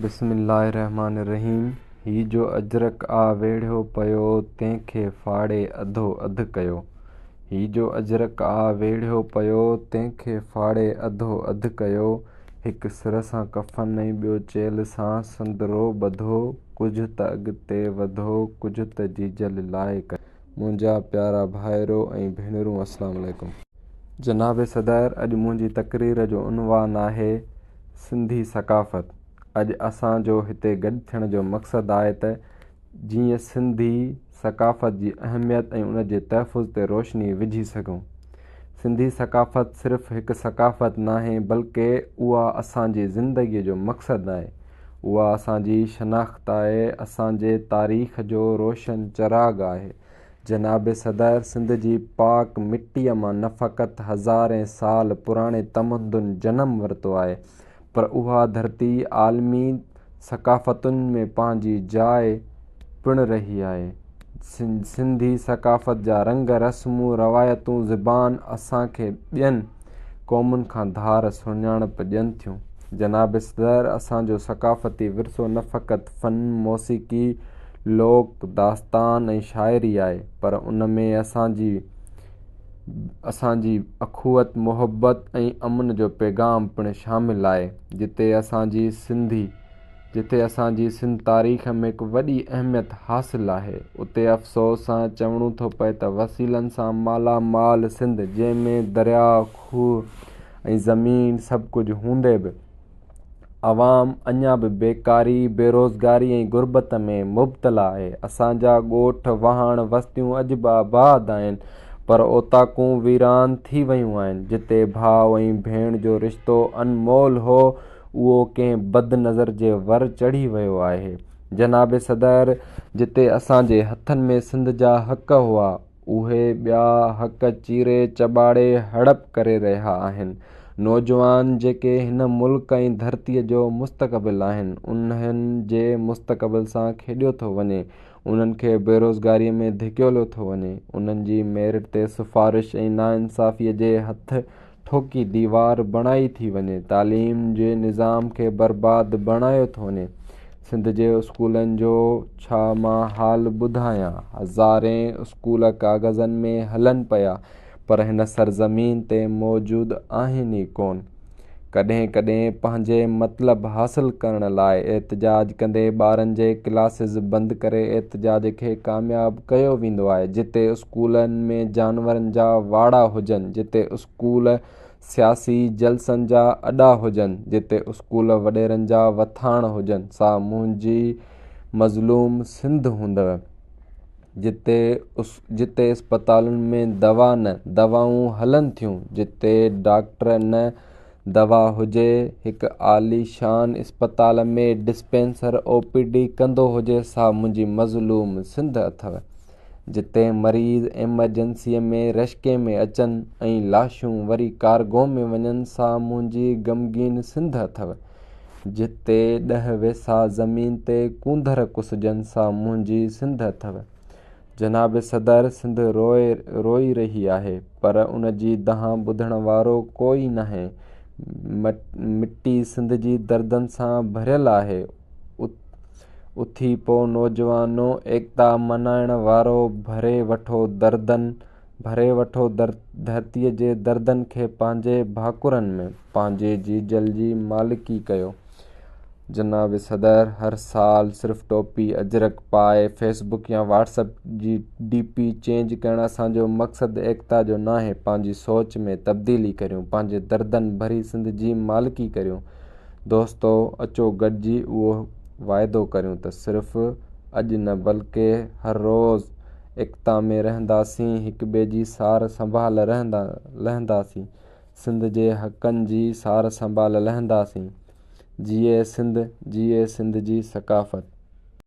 بسم الله الرحمٰن الرحيم هي جو اجرڪ آ ويڙهيو پيو تنهن کي ڦاڙي اڌو اڌ ڪيو. هي جو اجرڪ آ ويڙهيو پيو تنهن کي ڦاڙي اڌو اڌ ڪيو. هڪ سر سان ڪفن ۽ ٻيو چيلهه سان سندرو ٻڌو، ڪجهه ته اڳتي وڌو، ڪجهه ته جيجل لاء ڪيو. منهنجا پيارا ڀائرو ۽ ڀينرون السلام عليڪم. جناب صدر اڄ منهنجي تقرير جو عنوان آهي سنڌي ثقافت. اڄ اسان جو هتي گڏ ٿيڻ جو مقصد آهي ته جيئن سنڌي ثقافت جي اهميت ۽ ان جي تحفظ تي روشني وجهي سگهون. سنڌي ثقافت صرف هڪ ثقافت ناهي بلڪه اها اسان جي زندگيء جو مقصد آهي. اها اسان جي شناخت آهي، اسان جي تاريخ جو روشن چراغ آهي. جناب صدر سنڌ جي پاڪ مٽيء مان نه فقط هزارين سال پراڻي تمدن جنم ورتو آهي پر اها ڌرتي عالمي ثقافتن ۾ پنهنجي جاء پڻ رهي آهي. سنڌي ثقافت جا رنگ، رسمون، روايتون، زبان اسان کي ٻين قومن کان ڌار سڃاڻپ ڏين ٿيون. جناب صدر اسان جو ثقافتي ورثو نه فقط فن، موسيقي، لوڪ داستان ۽ شاعري آهي پر ان ۾ اسان جي اسان جي اخوت، محبت ۽ امن جو پيغام پڻ شامل آهي. جتي اسان جي سنڌي جتي اسان جي سنڌ تاريخ ۾ هڪ وڏي اهميت حاصل آهي، اتي افسوس سان چوڻو ٿو پئي ته وسيلن سان مالا مال سنڌ جنهن ۾ درياء، کوهه ۽ زمين سڀ ڪجهه هوندي به عوام اڃا به بيڪاري، بيروزگاري ۽ غربت ۾ مبتلا آهي. اسان جا ڳوٺ، واهڻ، وستيون اڄ به آباد آهن پر اوطاقون ويران ٿي ويون آهن. جتي ڀاء ۽ ڀيڻ جو رشتو انمول هو، اهو ڪنهن بد نظر جي ور چڙهي ويو آهي. جناب صدر، جتي اسان جي هٿن ۾ سنڌ جا حق هئا، اهي ٻيا حق چيري چٻاڙي هڙپ ڪري رهيا آهن. نوجوان جيڪي هن ملڪ ۽ ڌرتيء جو مستقبل آهن، انهن جي مستقبل سان کيڏيو ٿو وڃي، انهن کي بيروزگاريء ۾ ڌڪيليو ٿو وڃي، انهن جي ميرٽ تي سفارش ۽ ناانصافيء جي هٿ ٺوڪي ديوار بڻائي ٿي وڃي، تعليم جي نظام کي برباد بڻايو ٿو وڃي، سنڌ جي اسڪولن جو ڇا مان حال ٻڌايان، هزارين اسڪول ڪاغذن ۾ هلن پيا پر هن سرزمين تي موجود آهن ئي ڪون. ڪڏهن ڪڏهن پنهنجي مطلب حاصل ڪرڻ لاء احتجاج ڪندي ٻارن جي ڪلاسز بند ڪري احتجاج کي ڪامياب ڪيو ويندو آهي جتي اسڪولن ۾ جانورن جا واڙا هجن جتي اسڪول سياسي جلسن جا اڏا هجن جتي اسڪول وڏيرن جا وٿاڻ هجن سا منهنجي مظلوم سنڌ هوندء جتي جتي اسپتالن ۾ دوا نه دوائون هلن ٿيون جتي ڊاڪٽر نه دوا هجي هڪ عاليشان اسپتال ۾ ڊسپينسر او پي ڊي ڪندو هجي سا منهنجي مظلوم سنڌ اٿو جتي مريض ايمرجنسيء ۾ رشڪي ۾ اچن ۽ لاشون وري ڪارگو ۾ وڃن سا منهنجي غمگين سنڌ اٿو جتي ڏهه ويساهه زمين تي ڪونڌر ڪسجن سا منهنجي سنڌ اٿو. جناب صدر سنڌ روئي روئي رهي آهي پر ان جي دانهن ٻڌڻ وارو ڪو ئي ناهي. مٽي سنڌ جي دردن سان ڀريل آهي. اٿي پئو نوجوانو ايڪتا منائڻ وارو ڀري وٺو دردن ڀري وٺو ڌرتيء جي دردن کي پنهنجي ڀاڪرن ۾، پنهنجي جيجل جي مالڪي ڪيو. جناب صدر هر سال صرف ٽوپي اجرڪ پائي فيس بڪ يا واٽس اپ جي ڊي پي چينج ڪرڻ اسان جو مقصد ايڪتا جو ناهي پنهنجي سوچ ۾ تبديلي ڪريون پنهنجي دردن ڀري سنڌ جي مالڪي ڪريون دوستو اچو گڏجي اهو واعدو ڪريون ته صرف اڄ نه بلڪه هر روز ايڪتا ۾ رهنداسين، هڪ ٻئي جي سار سنڀال لهنداسين، سنڌ جي حقن جي سار سنڀال لهنداسين. جيئي سنڌ، جيئي سنڌ جي ثقافت.